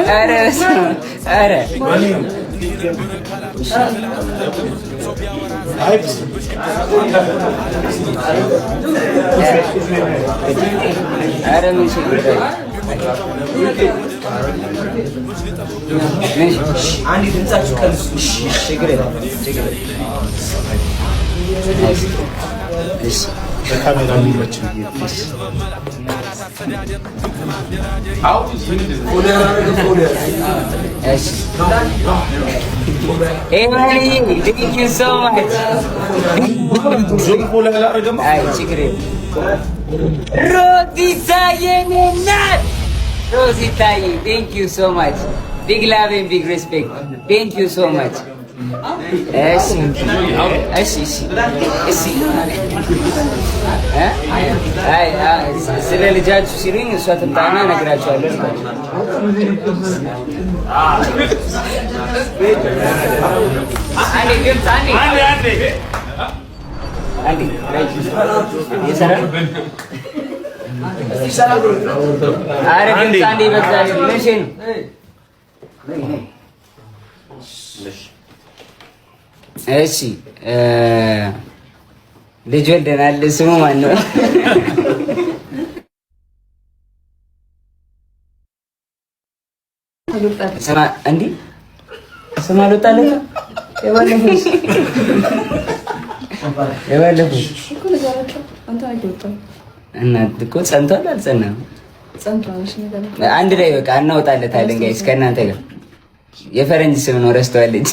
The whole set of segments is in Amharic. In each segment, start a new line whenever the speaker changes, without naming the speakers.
ኧረ ኧረ ኧረ ምን ችግር
አንዴ ድምጻችሁ ቀንሱ።
ችግር የለም ችግር እሺ
ለካሜራ የሚመች
እሺ thank you so much። አይ ችግር የለም። ሮዚታ የኔ እናት ሮዚታዬ thank you so much, big love and big respect, thank you so much። እሺ እሺ እሺ እሺ እ አይ ስለ ልጃችሁ ሲሉኝ እሷ ትምጣና እነግራቸዋለሁ አልኳቸው። አንዴ ድምፅ አንዴ አንዴ እየሰራ ነው። ኧረ ድምፅ አንዴ በእግዚአብሔር መቼ ነው? እሺ ልጅ ወልደናል። ስሙ ማን ነው? ስማ እንዲህ ስም አልወጣለትም። የባለፈው የባለፈው እና እኮ ጸንቷል አልጸናም? አንድ ላይ በቃ እናወጣለታለን። Guys ከእናንተ ጋር የፈረንጅ ስም ነው ረስተዋለች።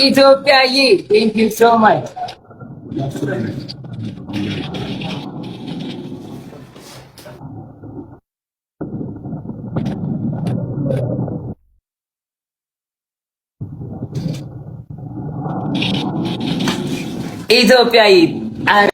ኢትዮጵያዬ thank you so much። ኢትዮጵያዬ።